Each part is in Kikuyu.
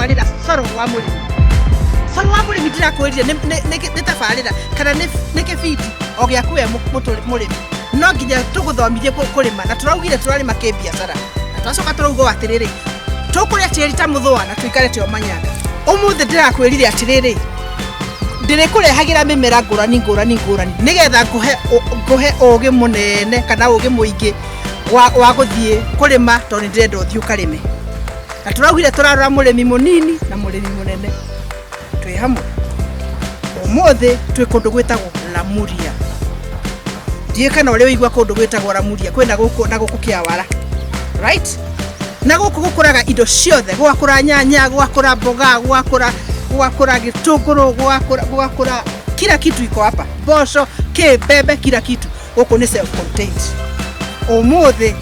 Tabarĩra Coro wa Mũrĩmi. Coro wa Mũrĩmi ndĩrakwĩrire nĩ tabarĩra kana nĩ kĩbindi o gĩaku we mũrĩmi. No nginya tũgũthomithie kũrĩma na tũraugire tũrarĩma kĩbiacara. Na twacoka tũrauga atĩrĩrĩ, tũkũrĩa tĩri ta mũthũa na tũikare tĩ o manyanga. Ũmũthĩ ndĩrakwĩrire atĩrĩrĩ, ndĩrĩkũrehagĩra mĩmera ngũrani ngũrani ngũrani nĩgetha ngũhe ũgĩ mũnene kana ũgĩ mũingĩ wa gũthiĩ kũrĩma tondũ nĩ ndĩrenda ũthiĩ ũkarĩme. Na tũraugire tũrarora mũrĩmi mũnini na mũrĩmi mũnene. Twĩ hamwe. Ũmũthĩ twĩ kũndũ gwĩtagwo Lamuria. Ndiũĩ kana ũrĩ ũigua kũndũ gwĩtagwo Lamuria, kwĩna gũkũ na gũkũ Kĩawara. Right? Na gũkũ gũkũraga indo ciothe, gwakũra nyanya, gwakũra mboga, gwakũra gĩtũngũrũ, gwakũra kila kitu iko hapa. Mboco, kĩ, mbembe, kila kitu. Gũkũ nĩ self contained. Ũmũthĩ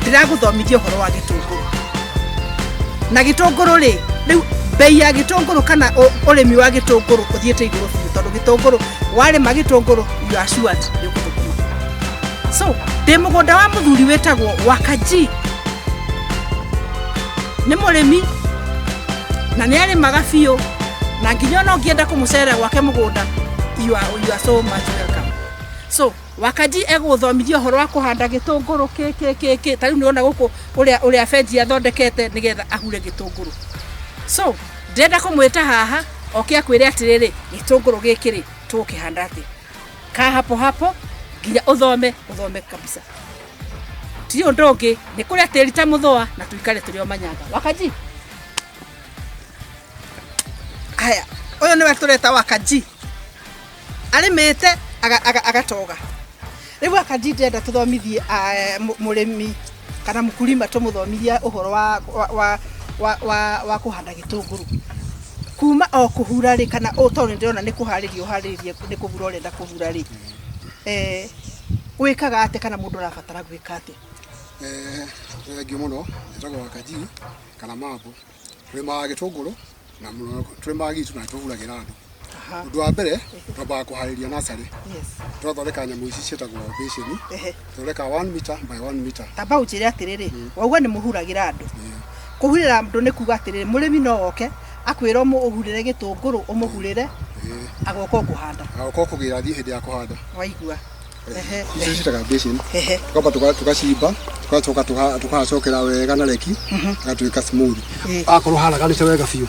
ndĩragũthomithia ũhoro wa gĩtũngũrũ. Na gĩtũngũrũ rĩ, rĩu bei ya gĩtũngũrũ kana ũrĩmi wa gĩtũngũrũ ũthiĩte igũrũ biũ, tondũ gĩtũngũrũ, warĩma gĩtũngũrũ, you are assured nĩ ũgũthũkũma. So, ndĩ mũgũnda wa mũthuri wĩtagwo Wakaji. Nĩ mũrĩmi na nĩ arĩmaga biũ, na nginya ona ũngĩenda kũmũcerera gwake mũgũnda, you are so much welcome. So, Wakaji egũgũthomithia ũhoro wa kũhanda gĩtũngũrũ kĩ, kĩ, kĩ, kĩ. Ta rĩu nĩũrona gũkũ ũrĩa benji athondekete nĩgetha ahure gĩtũngũrũ. So, ndĩrenda kũmwĩta haha oke akwĩre atĩrĩrĩ, gĩtũngũrũ gĩkĩ rĩ, tũgũkĩhanda atĩa. Kaa hapo hapo nginya ũthome, ũthome kabisa. Ti ũndũ ũngĩ, nĩ kũrĩa tĩri ta mũthũa na tũikare tũrĩ o manyanga. Wakaji. Haya, ũyũ nĩwe tũreta Wakaji. Arĩmĩte agatoga. Rĩu Wakaji ndĩrenda tũthomithie mũrĩmi kana mũkulima, tũmũthomithie ũhoro wa kũhanda gĩtũngũrũ. Kuma o kũhura rĩ, kana tondũ nĩ ndĩrona nĩ kũharĩria ũharĩrĩrie, nĩ kũhura ũrenda kũhura rĩ, wĩkaga atĩa kana mũndũ arabatara gwĩka atĩa? Thengiũ mũno, njĩtagwo Wakaji kana Mambo. Tũrĩmaga gĩtũngũrũ na mũno tũrĩmaga gitũ na nĩtũhuragĩra andũ. Ũndũ wa mbere twambaga kũharĩria nursery. Tũgathondeka nyamũ ici ciĩtagwo bĩcĩni. Thondeka 1 meter by 1 meter. Tamba ũnjĩre atĩrĩrĩ, wauga nĩ mũhuragĩra andũ. Kũhurĩra andũ nĩ kuga atĩrĩrĩ, mũrĩmi no oke akwĩre ũmũhurĩre gĩtũngũrũ, ũmũhurĩre, agoka o kũhanda. Agoka o kũgĩra athiĩ hĩndĩ ya kũhanda. Waigua. Icio ciĩtagwo bĩcĩni. Tũkamba tũgacimba, tũgacoka tũkahacokera wega na reki, hagatuĩka smooth. Akorwo haraganĩte wega biũ.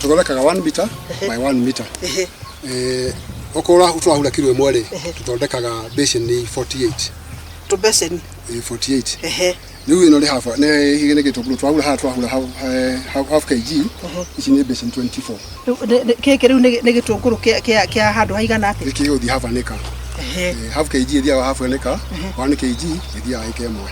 Tũthondekaga 1 meter by 1 meter. Okorwo tũrahura kiro ĩmwe rĩ, tũthondekaga bĩcĩni 48. Tũbeceni. 48. Rĩu ĩno nĩ half, nĩ gĩtũngũrũ tũrahura haha, tũrahura half kg, ici nĩ bĩcĩni 24. Rĩu gĩkĩ rĩu nĩ gĩtũngũrũ kĩa handũ haigana atĩa? Gĩkĩ gĩgũthiĩ half an acre. Half kg ĩthiaga half an acre, 1 kg ĩthiaga ĩka ĩmwe.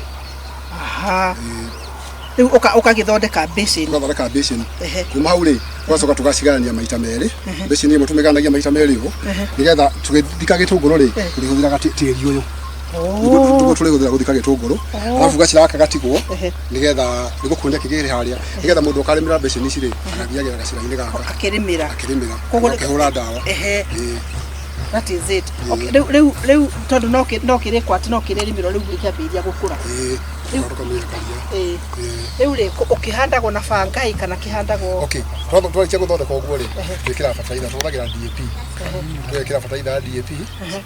Rĩu ũkagĩthondeka bĩcĩni. Ũgathondeka bĩcĩni. Kuma hau rĩ, tũgacoka tũgacigayania maita merĩ. Bĩcĩni ĩmwe tũmĩgayanagia maita merĩ ũũ, nĩgetha tũgĩthika gĩtũngũrũ rĩ, tũrĩhũthĩraga tĩri ũyũ. Nĩguo tũrĩhũthĩra gũthika gĩtũngũrũ. Arabu gacĩra gaka gatigwo, nĩgetha nĩgũkuonia kĩgĩrĩ harĩa, nĩgetha mũndũ ũkarĩmĩra bĩcĩni ici rĩ, agathiagĩra gacĩra-inĩ gaka. Akĩrĩmĩra. Akĩrĩmĩra. Koguo Akĩhũra ndawa. That is it. Okay, rĩu tondũ no kĩrĩkwo atĩ no kĩrĩrĩmĩrwo rĩu gĩkĩambĩrĩria gũkũra. Rĩu tũkamĩakaria. Rĩu rĩ, ũkĩhandagwo na banga kana kĩhandagwo? Okay, twarĩkia gũthondeka ũguo rĩ, twĩkĩraga bataraitha, tũhũthagĩra DAP. Tũgekĩra bataraitha ya DAP,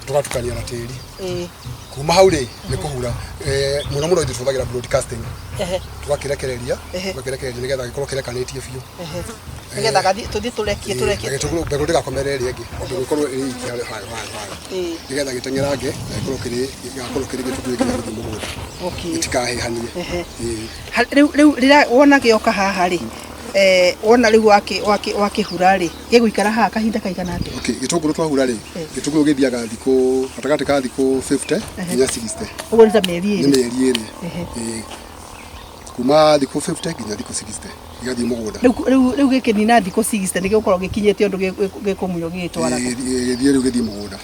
tũgatukania na tĩri. Kuma hau rĩ, nĩ kũhura. Mũno mũno ithuĩ tũhũthagĩra broadcasting. Tũgakĩrekereria, tũgakĩrekereria nĩgetha gĩkorwo kĩrekanĩtie biũ. Nĩgetha tũthiĩ tũrekie, tũrekie. Na gĩtũngũrũ mbegũ ndĩgakomere ĩrĩa ĩngĩ, o mbegũ ĩkorwo ĩrĩ iki hayo hayo hayo. Nĩgetha gĩteng'erange na gĩkorwo kĩrĩ, gĩgakorwo kĩrĩ gĩtũngũrũ kĩrĩa gĩgũthiĩ mũgũnda. Gĩtikahĩhanie. Rĩu rĩrĩa wona gĩoka haha rĩ, wona rĩu wakĩhura rĩ, gĩgũikara haha kahinda kaigana atĩa? Okay, gĩtũngũrũ twahura rĩ, gĩtũngũrũ gĩthiaga thikũ, gatagatĩ ka thikũ 50 nginya 60. Ũguo nĩ ta mĩeri ĩrĩ. Nĩ mĩeri ĩrĩ. Kuma thikũ 50 nginya thikũ 60 gĩgathiĩ mũgũnda. Rĩu gĩkĩnina thikũ 60 nĩ gĩgũkorwo gĩkinyĩte ũndũ gĩkũmunywo gĩgĩtwaragwo. Gĩthiĩ rĩu gĩthiĩ mũgũnda.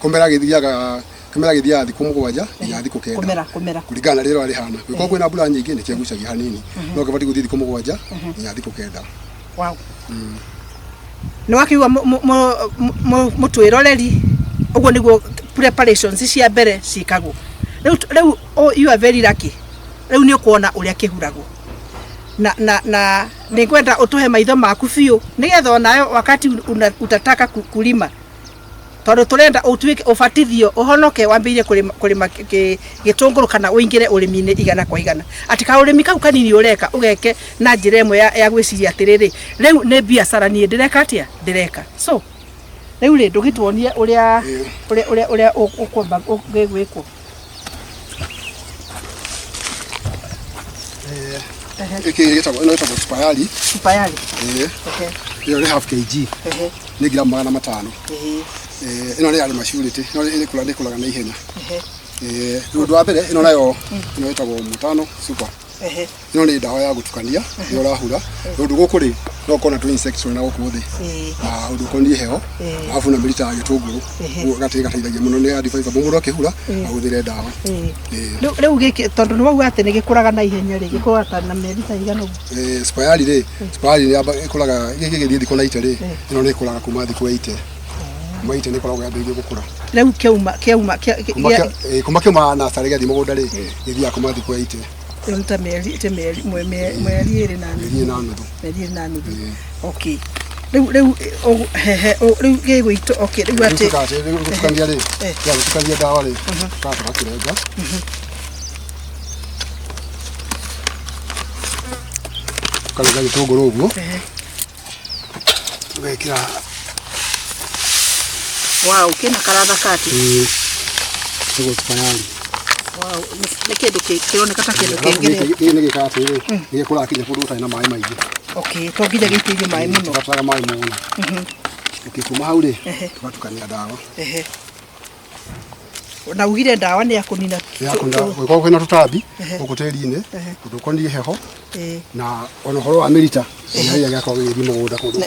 Kũmera gĩthiaga thikũ 7 nginya thikũ 9. Kũmera, kũmera. Kũringana na rĩera rĩhana. Gũkorwo kwĩna mbura nyingĩ nĩ kĩgucagia hanini. No kĩbatiĩ gũthiĩ thikũ 7 nginya thikũ 9. Wow. Nĩ wakĩigua mũtwĩroreri, ũguo nĩguo preparations cia mbere ciĩkagwo. Rĩu, oh, you are very lucky. Rĩu nĩ ũkuona ũrĩa kĩhuragwo. Na nĩngwenda ũtũhe maitho maku biũ nĩgetha onayo wakati utataka kulima, tondũ tũrenda ũtuĩke ũbatithio ũhonoke wambĩrĩrie kũrĩma gĩtũngũrũ kana ũingĩre ũrĩmi-inĩ igana kwa igana, atĩ kaũrĩmi kau kanini ũreka ũgeke na njĩra ĩmwe ya gwĩciria atĩrĩrĩ, rĩu nĩ biacara niĩ ndĩreka atĩa ndĩreka. So rĩu rĩ, ndũgĩtuonie ũrĩa ũrĩa ũkwamba gĩgwĩkwo. Ĩkĩ gĩtagwo, ĩno ĩtagwo Spayari. Spayari. Ĩĩ. Ĩyo nĩ half kg. Nĩ ngiramu 500. Ĩno nĩ yarĩ maturity, ĩno ĩrĩkũra nĩ na ihenya. Rĩu ũndũ wa mbere ĩno nayo ĩno ĩtagwo Mutano Super. Ĩno nĩ ndawa ya gũtukania ĩrĩa ũrahura. Ũndũ gũkũ rĩ, no ũkorwo na tũ insects na gũkũ thĩ. Na ũndũ ũkoniĩ heho, arabu na mĩrita ya gĩtũngũrũ. Ũguo gateithagia mũno nĩ advisable mũndũ akĩhura ahũthĩre ndawa. Rĩu gĩkĩ tondũ nĩ wauga atĩ nĩ gĩkũraga na ihenya rĩ, gĩkũraga ta na mĩeri ta igana ũguo? Spayari rĩ, Spayari nĩ ĩkũraga gĩkĩ gĩgĩthiĩ thikũ 90 rĩ, ĩno nĩ ĩkũraga kuma thikũ 80. Kuma 80 nĩ ĩkoragwo yambĩrĩirie gũkũra. Rĩu kĩauma kĩauma kuma kĩauma nursery gĩathiĩ mũgũnda rĩ, gĩthiaga kuma thikũ 80. Rĩu ta mĩeri mĩeri ĩrĩ na nuthu. Mĩeri na nuthu. Mĩeri ĩrĩ na nuthu. Okay. Rĩu rĩu hehe rĩu gĩgũitũ, okay, rĩu atĩ gũtukania rĩ, ya gũtukania ndawa rĩ, tũgakĩrenga. Tũkarenga gĩtũngũrũ ũguo. Tũgekĩra. Wow, kĩna karatha kati. Ĩĩ. Spayari. Wow, nĩ kĩndũ kĩroneka ta kĩndũ kĩngĩ. Gĩkĩ nĩ gĩkaga atĩrĩrĩ, nĩ gĩkũraga kinya kũndũ gũtarĩ na maĩ maingĩ. Okay, to nginya gĩitĩrĩrio maĩ mũno. Tũbataraga maĩ mũno. Okay, kuma hau rĩ, tũgatukania ndawa. Na ugire ndawa nĩ ya kũnina. Ya kũnina, gũkorwo kwĩna tũtambi gũkũ tĩri-inĩ, ũndũ ũkoniĩ heho, na ona ũhoro wa mĩrita, harĩa gĩakorwo gĩgĩthiĩ mũgũnda kũndũ.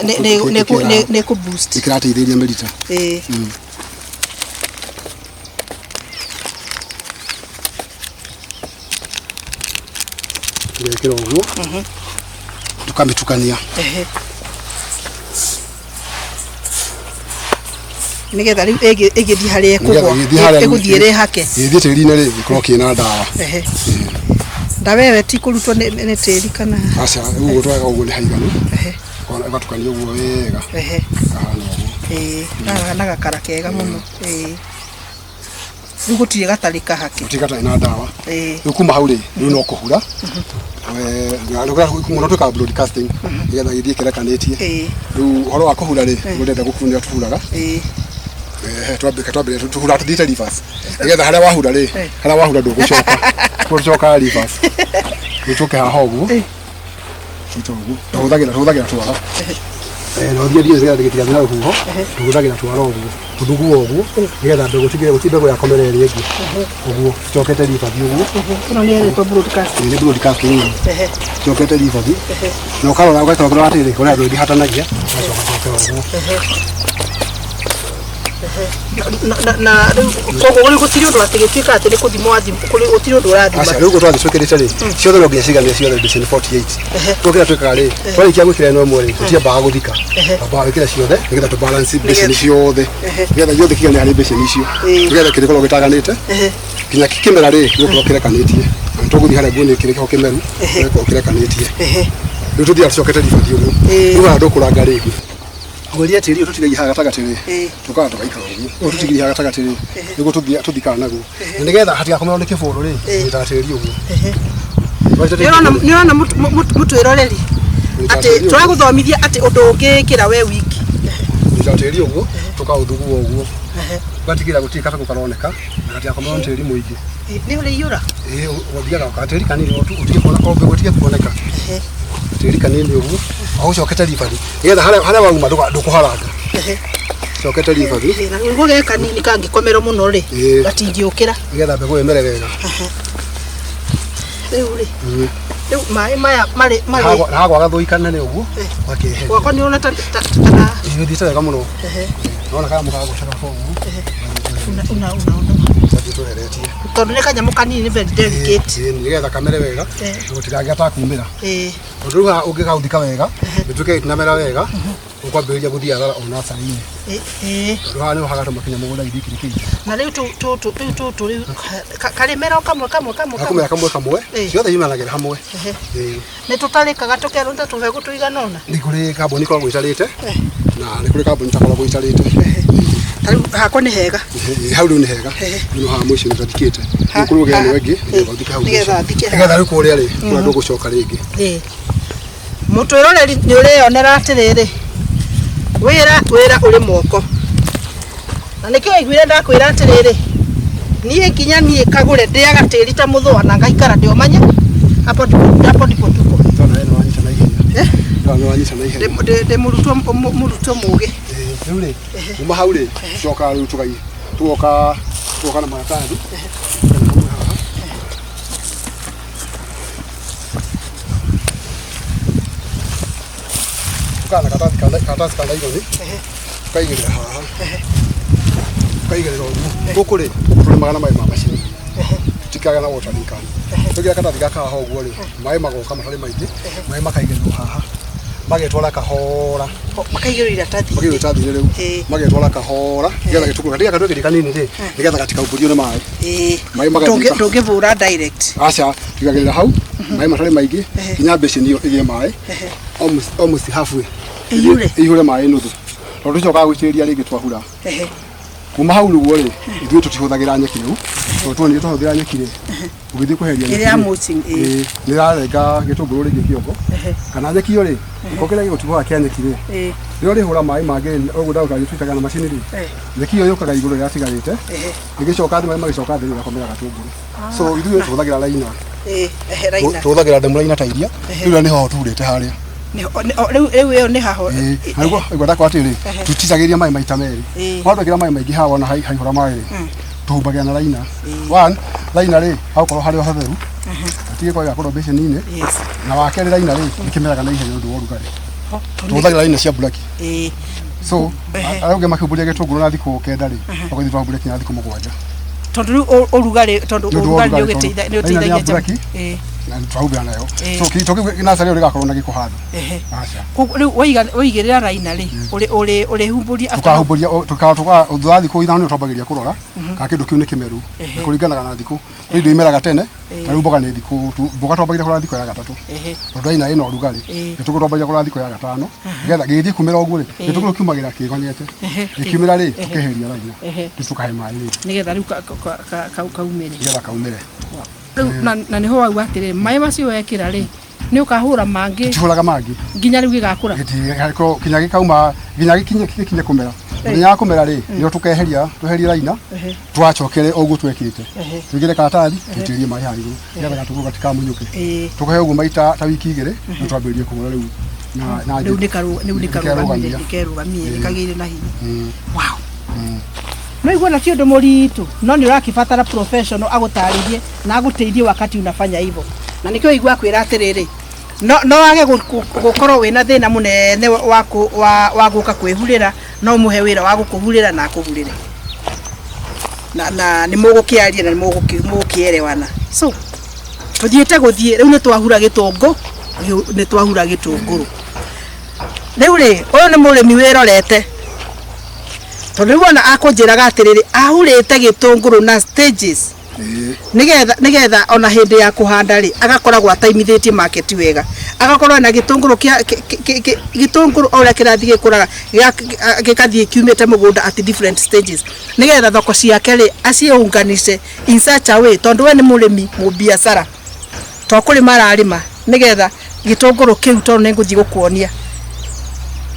Nĩ kũ boost. Nĩ kĩrateithĩrĩria mĩrita. Tũgekĩra ũguo, tũkamĩtukania. Nĩgetha rĩu ĩgĩthiĩ harĩa ĩkũgwa, ĩgũthiĩ ĩrĩ hake. Ĩgĩthiĩ tĩri-inĩ rĩ, ĩkorwo kĩna ndawa. Ndawa ĩyo ti kũrutwo nĩ tĩri kana? Aca, ũguo tweka ũguo nĩ haiganu. Ũgatukania ũguo wega. Kahana ũguo. Kahana gakara kega mũno. Rĩu gũtirĩ gatarĩ kahake. Gũtirĩ gatarĩ na ndawa. Rĩu kuma hau rĩ, rĩu no kũhura. Mũno twĩkaga broadcasting nĩgetha gĩthiĩ kĩrekanĩtie. Rĩu ũhoro wa kũhura rĩ, mũndũ enda gũkuru nĩo tũhuraga. Twambĩrĩria tũhuraga tũthiĩte reverse. Nĩgetha harĩa wahura rĩ, harĩa wahura ndũgũcoka. Tũcokaga reverse. Rĩu tũke haha ũguo. Tũke ũguo. Tũhũthagĩra twara. Na ũthiĩ thiĩ nĩgetha gĩtigathiĩ na rũhuho, tũhũthagĩra twara ũguo. Tũthugua ũguo nĩgetha mbegũ tigire gũtirĩ mbegũ yakomera ĩrĩa ĩngĩ. Ũguo cokete reverse ũguo. Ĩno nĩ ĩrĩtwo broadcasting. Nĩ broadcasting ĩno. Cokete reverse. Na ũkarora ũgacoka atĩrĩrĩ, kũrĩa andũ aingĩ hatanagia, ũgacoka coke ũguo. Na rĩu koguo rĩu gũtirĩ ũndũ atĩ gĩtuĩka atĩ nĩ kũthimwo wathimwo, gũtirĩ ũndũ ũrathima. Aca, rĩu ũguo twathiĩ twĩkĩrĩte rĩ, ciothe no nginya ciganie ciothe mbeceni 48. Koguo kĩrĩa twĩkaga rĩ, twarĩkia gwĩkĩra ĩno ĩmwe rĩ, tũtiambaga gũthika. Twambaga gwĩkĩra ciothe nĩgetha tũ balance mbeceni ciothe. Nĩgetha gĩothe kĩgane harĩ mbeceni icio. Nĩgetha kĩrĩkorwo gĩtaganĩte. Nginya kĩmera rĩ, gĩgũkorwo kĩrekanĩtie. Na nĩtũgũthiĩ harĩa nguo nĩ kĩrĩ kĩho kĩmeru, gĩgũkorwo kĩrekanĩtie. Rĩu tũthiaga tũcokete ribathi ũguo. Rĩu haha ndũkũranga rĩngĩ. Ngũria tĩri ũyũ tũtigagia haha gatagatĩ rĩ, tũkaga tũgaikara ũguo. Ũyũ tũtigirie haha gatagatĩ rĩ, nĩguo tũthikaga naguo. Na nĩgetha hatigakomerwo nĩ kĩbũrũ rĩ, tũnyitaga tĩri ũguo. Nĩ ũrona mũtwĩroreri atĩ tũragũthomithia atĩ ũndũ ũngĩkĩra we wiki. Tũnyitaga tĩri ũguo, tũkaũthugua ũguo. Ũgatigĩrĩra gũtirĩ kabegũ karoneka, na gatigakomerwo nĩ tĩri mũingĩ. Nĩ ũrĩiyũra? Ĩĩ, ũthiaga gatĩri kanini ũtige kuona o mbegũ ĩtige kuoneka. Tĩri kanini ũguo, ũcokete ribathi. Nĩgetha harĩa wauma ndũkũharanga. Cokete ribathi. Nĩguo ge kanini kangĩkomerwo mũno rĩ, gatingĩũkĩra. Nĩgetha mbegũ ĩmere wega. Rĩu rĩ, rĩu maĩ maya marĩ Na hagwa gathũi kanene ũguo, ũgakĩeheria. Gwakwa nĩ ũrona ta Gĩthiĩte wega mũno. Nĩwona kanyamũ kagũcaga ũguo. Una Gathiĩ tweheretie. Tondũ nĩ kanyamũ kanini, nĩ very delicate. Nĩgetha kamere wega, gũtirangĩata kumĩra. Tondũ rĩu haha ũngĩgaũthika wega, gĩtuĩke gĩtinamera wega, Ũkwambĩrĩria gũthiĩ hathara o nacarĩ-inĩ. Ĩĩ. Tondũ haha nĩho hagatũma kinya mũgũnda gĩthiĩ kĩrĩ kĩingĩ. Na rĩu tũtũ rĩu tũtũ rĩu karĩmera o kamwe kamwe kamwe kamwe. Gakumera kamwe kamwe, ciothe imanagĩra hamwe. Ĩĩ. Nĩ tũtarĩkaga tũkerwo nĩ ta tũbegũ tũigana ũna. Nĩ kũrĩ kambuni ĩkoragwo ĩtarĩte na nĩ kũrĩ kambuni ĩtakoragwo ĩtarĩte. Ta rĩu hakwa nĩ hega. Hau rĩu nĩ hega. Rĩu haha mũico nĩ tũthikĩte. Rĩu kũrĩ ũgĩa ĩno ĩngĩ nĩgetha ũthike hau mũico. Nĩgetha thike hau. Nĩgetha rĩu kũrĩa rĩ, kũrĩa ndũgũcoka rĩngĩ. Ĩĩ. Mũtwĩroreri nĩ ũreyonera atĩrĩrĩ, wĩra wĩra ũrĩ moko. Na nĩkĩo waiguire ndakwĩra atĩrĩrĩ, niĩ nginya niĩ kagũre ndĩaga tĩri ta mũthũa na ngaikara ndĩũmanye hapo ndipo hapo ndipo tuko. Ndona we nĩ wanyita na ihenya. Ndona nĩ wanyita na ihenya. Ndĩ mũrutwo mũrutwo mũgĩ. Rĩu rĩ, kuma hau rĩ, tucokaga rĩu tũgai tugoka tugoka na maratathi. Hamwe haha. Tukaga na karatathi ka karatathi ka naironi, tukaigĩrĩra haha. Tukaigĩrĩra ũguo. Gũkũ rĩ, gũkũ tũrĩmaga na maĩ ma macini. Tũtikaga na watering can. Tũigĩrĩra karatathi gaka haha ũguo rĩ, maĩ magoka matarĩ maingĩ, maĩ makaigĩrĩrwo haha. Magetwara kahora. Makaigĩrĩrwo iratathi. Makaigĩrĩrwo iratathi-inĩ rĩu. Magetwara kahora, nĩgetha gĩtũngũrũ gatiga katweke kanini rĩ, nĩgetha gatikahumbũrio nĩ maĩ. Maĩ magathiĩ Ndũngĩbũra direct. Aca, tũigagĩrĩra hau, maĩ matarĩ maingĩ, nginya mbeceni ĩyo ĩgĩe maĩ. Almost halfway. Ĩiyũre. Ĩihũre maĩ nuthu. Tondũ tũcokaga gũitĩrĩria rĩngĩ twahura. Kuma hau rĩu rĩ, ithuĩ tũtihũthagĩra nyeki rĩu. Tondũ tuonire twahũthĩra nyeki rĩ, ũgĩthiĩ kweheria nyeki Ĩrĩa ya rĩ, mulching, ĩĩ. ĩĩ, nĩ ĩrarenga gĩtũngũrũ rĩngĩ kĩongo. Kana nyeki ĩyo rĩ, gĩko kĩrĩa gĩgũtigwo kĩa nyeki rĩ, rĩrĩa ũrĩhũra maĩ mangĩ ũguo ndagũtarĩria tũitaga na macini rĩ, nyeki ĩyo yũkaga igũrũ ĩrĩa yatigarĩte, ĩgĩcoka thĩ maĩ magĩcoka thĩ rĩ, ĩgakomera gatũngũrũ. So ithuĩ tũhũthagĩra raina. Raina. Tũhũthagĩra ndemu raina ta iria, rĩu nĩ hoho tũhurĩte harĩa. Rĩu ĩyo nĩ haho. Nĩguo ngwenda kwa atĩrĩ, tũticagĩria maĩ maita merĩ. Wona twekĩra maĩ maingĩ haha wona haihũra maĩ rĩ, tũhumbagĩra na raina. One, raina rĩ, hagakorwo harĩ o hatheru. Hatirĩ gĩko gĩgakorwo mbĩcĩni-inĩ. Na wa kerĩ raina rĩ, nĩkĩmeraga na ihenya nĩ ũndũ wa ũrugarĩ. Tũhũthagĩra raina cia mburaki. So, arĩa angĩ makĩhumbũria gĩtũngũrũ na thikũ 9 rĩ, okorwo ithuĩ twahumbũria kinya thikũ 7. Tondũ rĩu ũrugarĩ, tondũ Nĩ ũndũ wa ũrugarĩ ũrugarĩ, nĩ tondũ raina nĩ ya ũteithagia mburaki, na twahumbĩra nayo. So kĩito kĩu nacarĩ ĩyo gĩgakorwo na gĩko handũ. Aca. Koguo rĩu waigĩrĩra raina rĩ, ũrĩhumbũria Tũkahumbũria, thutha wa thikũ 5 nĩ twambagĩrĩria kũrora kana kĩndũ kĩu nĩ kĩmeru. Kũringanaga na thikũ. Kwĩ indo imeraga tene, ta rĩu mboga nĩ thikũ, mboga twambagĩrĩria kũrora thikũ ya 3. Tondũ raina ĩna ũrugarĩ. Gĩtũngũrũ twambagĩrĩria kũrora thikũ ya 5. Nĩgetha gĩgĩthiĩ kumĩra ũguo rĩ, gĩtũngũrũ kiumagĩra kĩgonyete. Gĩkiumĩra rĩ, tũkeheria raina. Rĩu tũkahe maĩ rĩngĩ. Nĩgetha rĩu kaumĩre. Nĩgetha kaumĩre. Rĩu na nĩho wauga atĩrĩrĩ, maĩ macio wekĩra rĩ, nĩ ũkahũra mangĩ. Tũtihũraga mangĩ. Nginya rĩu gĩgakũra. Kinya gĩkauma, nginya gĩkinye kũmera. Mũthenya wa kũmera rĩ, nĩho tũkeheria, tweherie raina, twacokere ũguo twekĩte. Tũigĩre karatathi, tũitĩrĩrie maĩ haha igũrũ, nĩgetha gatũngũrũ gatikamunyũke. Tũkahe ũguo maita ta wiki 2, nĩ twambĩrĩrie kũhũra rĩu na Rĩu njĩra. rĩu nĩkarũgamire, Nĩkerũgamia. nĩkerũgamia, nĩkagĩire na hinya. Wow. No Mm. igua na ti ũndũ mũritũ, no nĩ ũrakĩbatara professional agũtarĩrie na agũteithie wakati unafanya hivyo. Na nĩkĩo igua kwĩra atĩrĩrĩ, no wage gũkorwo wĩna thĩna mũnene wa gũka kwĩhurĩra, no ũmũhe wĩra wa gũkũhurĩra na akũhurĩre. Na nĩ mũgũkĩaria na nĩ mũgũkĩerewana. So, tũthiĩte gũthiĩ, rĩu nĩ twahura gĩtũngũ, nĩ twahura gĩtũngũrũ. Rĩu rĩ, ũyũ nĩ mũrĩmi wĩrorete. Tondũ rĩu ona akũnjĩraga atĩrĩrĩ, ahurĩte gĩtũngũrũ na stages. Nĩgetha ona hĩndĩ ya kũhanda rĩ, agakoragwo ataimithĩtie market wega. Agakorwo na gĩtũngũrũ kĩa gĩtũngũrũ o ũrĩa kĩrathiĩ gĩkũraga, gĩkathiĩ kiumĩte mũgũnda at different stages. Nĩgetha thoko ciake rĩ, aciunganice in such a way, tondũ we nĩ mũrĩmi mũbiacara. To kũrĩma ararĩma, nĩgetha gĩtũngũrũ kĩu tondũ nĩngũthiĩ gũkuonia.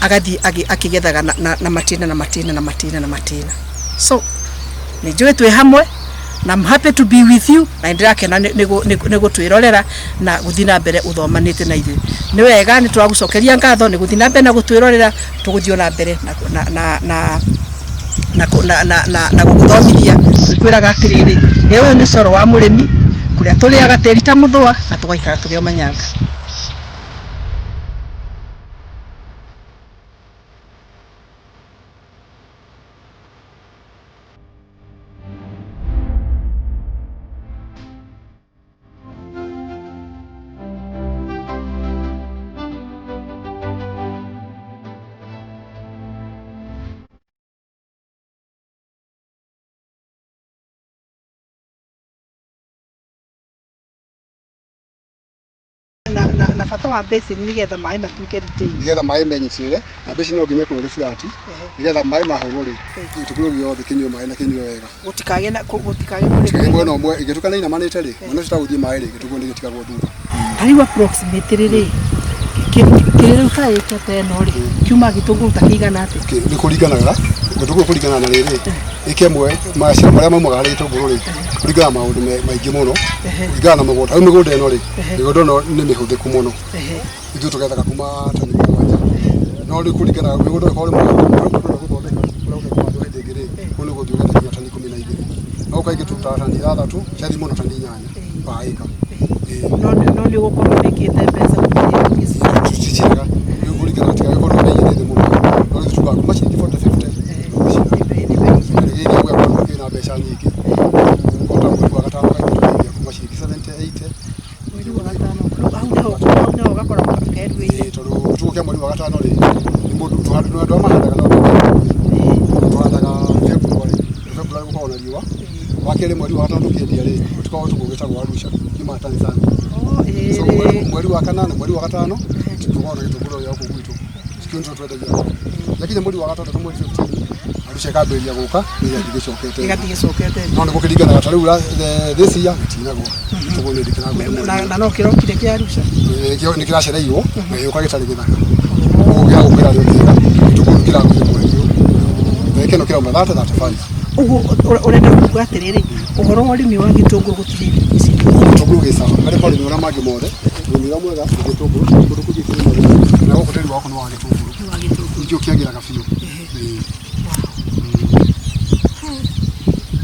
Agathiĩ akĩgethaga na matĩna na matĩna na matĩna na matĩna. So, nĩ njũĩ twĩ hamwe, na I'm happy to be with you, na nĩndĩrakena nĩ gũtwĩrorera na gũthiĩ na mbere ũthomanĩte na ithuĩ. Nĩ wega, nĩ tũragũcokeria ngatho nĩ gũthiĩ na mbere na gũtwĩrorera, tũgũthiĩ ona mbere na gũgũthomithia. Kwĩraga atĩrĩrĩ, ũyũ nĩ coro wa mũrĩmi, kũrĩa tũrĩaga tĩri ta mũthũa na tũgaikara tũrĩ o manyanga. na bata wa basin nĩgetha maĩ matuĩke retained. Nĩgetha maĩ menyitĩrĩre, na basin no nginya ĩkorwo ĩrĩ flat, nĩgetha maĩ mahũrwo rĩ, gĩtũngũrũ gĩothe kĩnyue maĩ na kĩnyue wega. Gũtikagĩe na gũtikagĩe Gũtikagĩe mwena ũmwe, ĩngĩtuĩka nĩ ĩinamanĩte rĩ, mwena ũcio ũtagũthiĩ maĩ rĩ, gĩtũngũrũ nĩ gĩtigagwo thutha. Ta rĩu approximately rĩ, kĩrĩ rĩu ta ĩka ta ĩno rĩ, kiuma gĩtũngũrũ ta kĩigana atĩa? Nĩ kũringanaga gĩtũngũrũ kũringana na rĩrĩ ĩka ĩmwe, maciaro marĩa maumaga harĩ gĩtũngũrũ rĩ, kũringana na maũndũ maingĩ mũno, kũringana na mũgũnda. Rĩu mĩgũnda ĩno rĩ, mĩgũnda ĩno nĩ mĩhũthĩku mũno, ithuĩ tũgethaga kuma tani 7, no rĩu kũringana mĩgũnda ĩkorwo nĩ mwega, rĩu mũndũ ũrĩa gũthondeka ũrĩa ũkũhandwo hĩndĩ ĩngĩ rĩ, kũu nĩ gũthiĩ ũgetha nginya tani 12, no kaingĩ tũrutaga tani 6, ciathiĩ mũno tani 8 pa ĩka. No nĩ ũgũkorwo wĩkĩte mbeca gũkinyia gĩcunjĩ. Ciciraga rĩu kũringana tigagĩkorwo bei ĩrĩ thĩ mũno, no rĩu tugaga kuma ciringi 40 50. Rĩrĩa gũgakorwo kĩna mbeca nyingĩ, kota mweri wa gatano kaingĩ tũkendia kuma ciringi 70 80. Mweri wa gatano hau nĩho gakoragwo keruĩire. Tondũ gĩtũngũrũ kĩa mweri wa gatano rĩ, nĩ mũndũ tũhandu andũ arĩa mahandaga no tũhandaga February, February gũkoragwo na riũa. Wa kerĩ mweri wa gatano tũkĩendia rĩ, gũtikoragwo gĩtũngũrũ gĩtagwo Arusha kiumaga Tanzania. So mweri wa kanana, mweri wa gatano tũkoragwo na gĩtũngũrũ gĩa gũkũ gwitũ, kĩu nĩkĩo twendagia thoko. Gĩakinya mweri wa gatandatũ, mweri 15, Arusha ĩkambĩrĩria gũka, ĩgathiĩ gĩcokete. Ĩgathiĩ gĩcokete. No nĩ gũkĩringanaga, ta rĩu this year gĩtinagwa gĩtũngũrũ nĩ ndĩkĩragwa. Na no kĩrokire kĩa Arusha. Nĩ kĩracereirwo na gĩũka gĩtarĩ gĩthaka, koguo gĩa gũkĩra rĩo kĩega gĩtũngũrũ kĩragũire mweri ũyũ, na gĩkeno kĩrauma 30 35. Ũguo ũrenda kuga atĩrĩrĩ, ũhoro wa ũrĩmi wa gĩtũngũrũ gũtirĩ hĩndĩ gĩcina? Gĩtũngũrũ gĩ sawa harĩ marĩmi marĩa mangĩ mothe. Ũrĩmi ũrĩa mwega nĩ gĩtũngũrũ, kũndũ kũingĩ kĩrĩmagwo, na gũkũ tĩri wa gũkũ nĩ wa gĩtũngũrũ. Nĩ wa gĩtũngũrũ. Ningĩ ũkĩagĩraga biũ. Ĩĩ.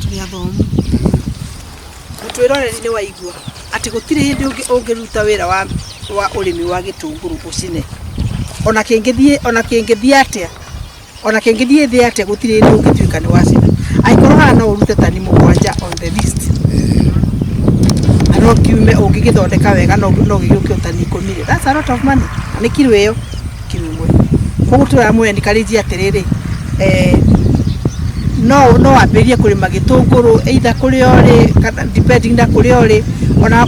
Tũrĩ athomu twĩroreri, nĩ waigua atĩ gũtirĩ hĩndĩ ũngĩruta wĩra wa ũrĩmi wa gĩtũngũrũ ũcine, ona kĩngĩthiĩ, ona kĩngĩthiĩ atĩa, ona kĩngĩthiĩ thĩ atĩa, gũtirĩ hĩndĩ ũngĩtuĩka nĩ wacina. Angĩkorwo haha no ũrute tani 7 on the least, na no kiume ũngĩgĩthondeka wega no gĩgĩũke tani 10 rĩ, that's a lot of money, na nĩ kiro ĩyo kiro 1. Koguo tũramũ encourage atĩrĩrĩ, no wambĩrĩrie kũrĩma gĩtũngũrũ either kũrĩa ũrĩ kana depending na kũrĩa ũrĩ,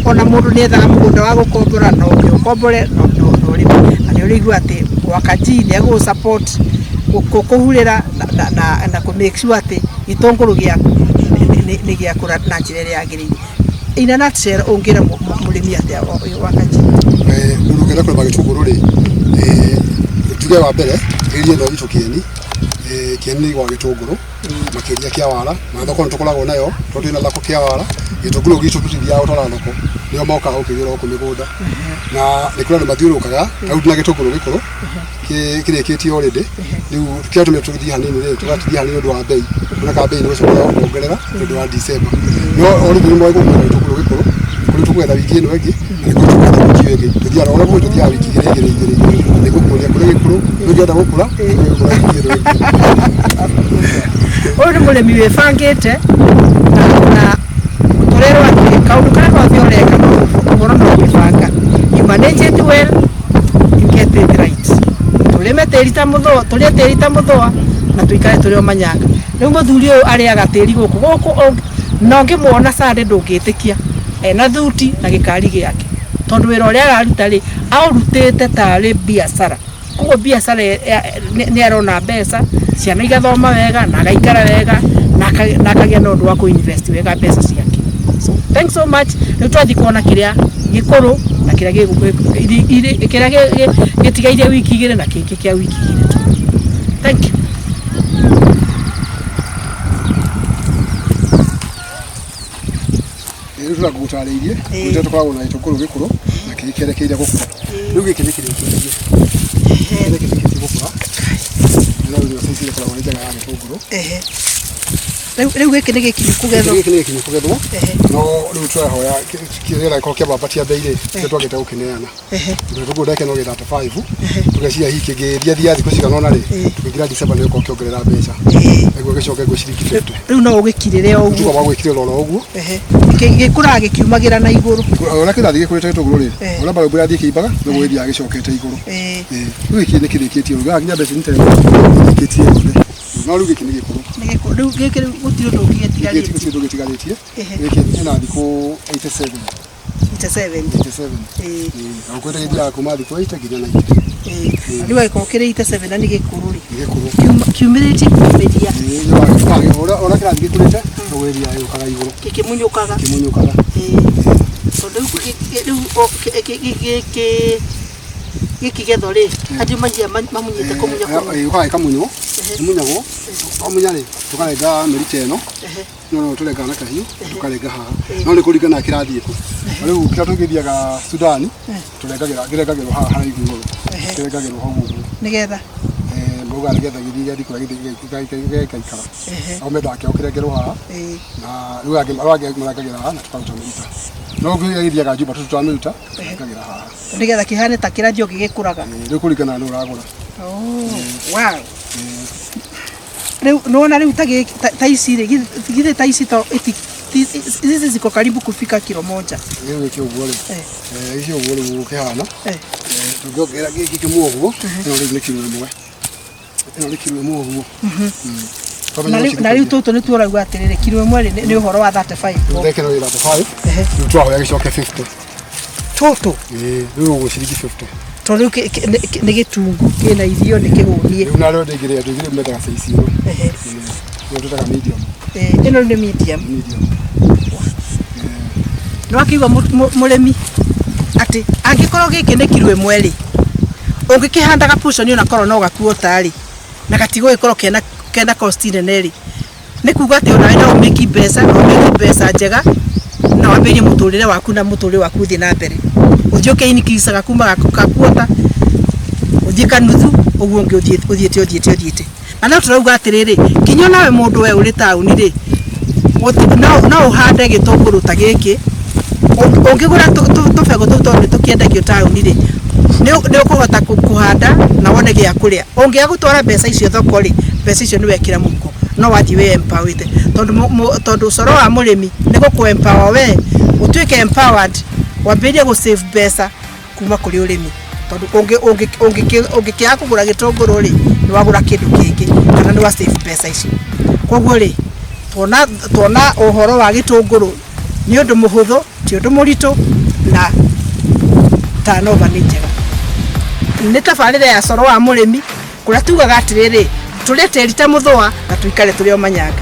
ona mũndũ nĩ ethaga mũgũnda wa gũkombora, no ũke ũkombore no ũrĩme, na nĩ ũrĩigua atĩ Wakaji nĩ egũgũ support kũhurĩra na kũ make sure atĩ gĩtũngũrũ gĩaku nĩ gĩakũra na njĩra ĩrĩa yagĩrĩire. In a nutshell, ũngĩra mũrĩmi atĩa ũyũ Wakaji? Mũndũ ũngĩenda kũrĩma gĩtũngũrũ rĩ, njuge wa mbere ĩrie ĩno itũ kĩeni, kĩeni nĩ gwa gĩtũngũrũ makĩria kĩa wara, na thoko nĩ tũkoragwo nayo tondũ twĩna thoko kĩa wara. Gĩtũngũrũ gitũ tũtithiaga gũtwara thoko, nĩo mokaga gũkĩgĩra gũkũ mĩgũnda, na nĩ kũrĩ andũ mathiũrũrũkaga. Rĩu na gĩtũngũrũ gĩkũrũ kĩrĩkĩtie already, rĩu kĩrĩa tũmĩ tũthiĩ hanini rĩ, tũgatithia hanini ũndũ wa bei, oneka bei nĩ gũcoka kuongerera nĩ ũndũ wa December, no already nĩ moĩ gũkũ gĩtũngũrũ gĩkũrũ kũrĩ tũkũgetha wiki ĩno ĩngĩ, na nĩ kũrĩ tũkũgetha wiki ĩyo ĩngĩ. Tũthiaga ũrĩa kũrĩ, tũthiaga wiki igĩrĩ igĩrĩ igĩrĩ igĩrĩ, nĩ gũkũria kũrĩ gĩkũrũ ũngĩenda gũkũra, gũkũra wiki ĩno ĩngĩ. Ũyũ nĩ mũrĩmi wĩbangĩte na tũrerwo atĩ kaũndũ karĩa gothe ũreka no ũhoro no gwĩbanga. You manage it well, you get it right. Tũrĩme tĩri ta mũthũa, tũrĩe tĩri ta mũthũa, na tũikare tũrĩ o manyanga. Rĩu mũthuri ũyũ arĩaga tĩri gũkũ gũkũ, na ũngĩmuona Sunday ndũngĩtĩkia ena thuti na gĩkari gĩake, tondũ wĩra ũrĩa araruta rĩ, aũrutĩte tarĩ biacara. Koguo biacara nĩ arona mbeca, ciana igathoma wega na agaikara wega na akagĩa na ũndũ wa kũ-invest wega mbeca ciake. So thanks so much. Rĩu twathiĩ kuona kĩrĩa gĩkũrũ na kĩrĩa kĩrĩa gĩtigairie wiki 2 na kĩngĩ kĩa wiki 2 tu. Thank you. Rĩu tũragũtarĩirie gwitũ tũkoragwo na gĩtũngũrũ gĩkũrũ na kĩrĩa kĩerekeire gũkũra. Rĩu gĩkĩ nĩ kĩrĩkĩtie, gĩkĩ nĩ kĩrĩkĩtie gũkũra, na rĩu size ĩkoragwo ĩ njega ya gĩtũngũrũ. Rĩu gĩkĩ nĩ gĩkinyu kũgethwo? Gĩkĩ nĩ gĩkinyu kũgethwo, no rĩu tũrahoya kĩrĩa gĩkorwo kĩambatia bei rĩ, nĩkĩo twagĩte gũkĩneana. Gĩtũngũrũ ndagĩka ĩno gĩ 35, tũgeciria hihi kĩngĩthia thia thikũ cigana ũna rĩ, tũkĩingĩra December nĩ gũkorwo kĩongerera mbeca, nĩguo gĩcoke gwĩ ciringi 50. Rĩu no ũgĩkirĩre o ũguo? Tuga wa gwĩkirĩra oro ũguo. Gĩkũraga gĩkiumagĩra na igũrũ? Ũrĩa kĩrathiĩ gĩkũrĩte gĩtũngũrũ rĩ, ũrĩa mbarumbu ĩrathiĩ ĩkĩimbaga, nĩguo gĩthiaga gĩcokete igũrũ. Rĩu gĩkĩ nĩ kĩrĩkĩtie, rĩu nginya mbeca nĩ kĩrĩkĩtie yothe, no rĩu gĩkĩ nĩ gĩkũrũ. Nĩ gĩkũrũ. Rĩu gĩkĩ rĩu gũtirĩ ũndũ ũngĩ gĩtigarĩtie? Gũtirĩ ũndũ gĩtigarĩtie. Gĩkĩ ĩna thikũ 87. 87. 87. Ĩĩ. Gũkwĩte gĩthiaga kuma thikũ 80 nginya 90. Ĩĩ. Rĩu angĩkorwo kĩrĩ 87 na nĩ gĩkũrũ rĩ, Nĩ gĩkũrũ. Kiumĩrĩtie kumĩria. Ũrĩa kĩrathiĩ gĩkũrĩte noguo gĩthiaga gĩũkaga igũrũ. Gĩkĩmunyũkaga. Kĩmunyũkaga. Ĩĩ. Tondũ rĩu gĩkĩgethwo rĩ, andũ manjia mamunyĩte kũmunya kũmunya. Yũkaga ĩkamunywo, ĩmunyagwo, twamunya rĩ, tũkarenga mĩrita ĩno, no tũrengaga na kahiũ, tũkarenga haha. No nĩ kũringana na kĩrathiĩ kũ. Rĩu kĩrĩa tũgĩthiaga Sudani, tũrengagĩra kĩrengagĩrwo haha haraihu igũrũ. Kĩrengagĩrwo hau ũguo. Nĩgetha Maugaga nĩgetha gĩthiĩ gĩathiĩ kũrĩa gĩthiĩ gĩgaikara. Ao mendaga kĩao kĩrengerwo haha, na rĩu angĩ angĩ marengagĩra haha na tũkaruta mĩrita. No kĩrĩa gĩthiaga Juba tũtutaga mĩrita, tũrengagĩra haha. Nĩgetha kĩhane ta kĩrathiĩ o gĩgĩkũraga. Rĩu kũringana na nũ ũragũra. Wow. Rĩu nĩwona rĩu ta gĩkĩ ta ici rĩ, githĩ ta ici to hizi ziko karibu kufika kilo moja. Rĩu gĩkĩ ũguo rĩ, gĩkĩ ũguo rĩu gũkĩhana, tũngĩongerera gĩkĩ kĩmwe ũguo, ĩno rĩu nĩ kiro ĩmwe. Ĩno nĩ kiro ĩmwe ũguo. Na rĩu tũtũ nĩ tuorauga atĩrĩrĩ, kiro ĩmwe rĩ nĩ ũhoro wa 35. Rĩu kĩro ĩ 35, rĩu tũrahoya gĩcoke 50. Tũtũ? Ĩĩ, rĩu ũguo ciringi 50. Tondũ rĩu nĩ gĩtungu kĩna irio nĩ kĩhũnie. Rĩu narĩo ndĩngĩrĩa, andũ aingĩ rĩu mendaga size ĩno. Ĩno twĩtaga medium. Ĩno nĩ medium. Medium. Nĩ wakĩigua mũrĩmi atĩ angĩkorwo gĩkĩ nĩ kiro ĩmwe rĩ, ũngĩkĩhanda gapuconi onakorwo no gakuota rĩ, na gatigũgĩkorwo kena cost nene rĩ, nĩ kuga atĩ onawe no ũmĩki mbeca, na ũmĩki mbeca njega, na wambĩrĩrie mũtũrĩre waku na mũtũrĩre waku ũthiĩ na mbere. Ũthiĩ ũkĩ-increase-aga kuma gakuota, ũthiĩ kanuthu, ũguo ũngĩ ũthiĩte ũthiĩte ũthiĩte. Na no tũrauga atĩrĩrĩ, kinya onawe mũndũ we ũrĩ taũni rĩ, no ũhande gĩtũngũrũ ta gĩkĩ, ũngĩgũra tũbegũ tũu tondũ nĩ tũkĩendagio taũni rĩ, nĩ ũkũhota kũhanda na wone gĩa kũrĩa. Ũngĩaga gũtwara mbeca icio thoko rĩ, mbeca icio nĩ wekĩra mũhuko, no wathiĩ wĩ empowerĩte. Tondũ ũcoro wa mũrĩmi nĩ gũkũ empower we, ũtuĩke empowered, wambĩrĩrie gũ save mbeca kuma kũrĩ ũrĩmi. Tondũ ũngĩkĩaga kũgũra gĩtũngũrũ rĩ, nĩ wagũra kĩndũ kĩngĩ, kana nĩ wa save mbeca icio. Koguo rĩ, tuona ũhoro wa gĩtũngũrũ nĩ ũndũ mũhũthũ, ti ũndũ mũritũ, na turnover nĩ njega. Nĩ tabarĩra ya coro wa mũrĩmi, kũrĩa tugaga atĩrĩrĩ, tũrĩe tĩri ta mũthũa na tũikare tũrĩ o manyanga.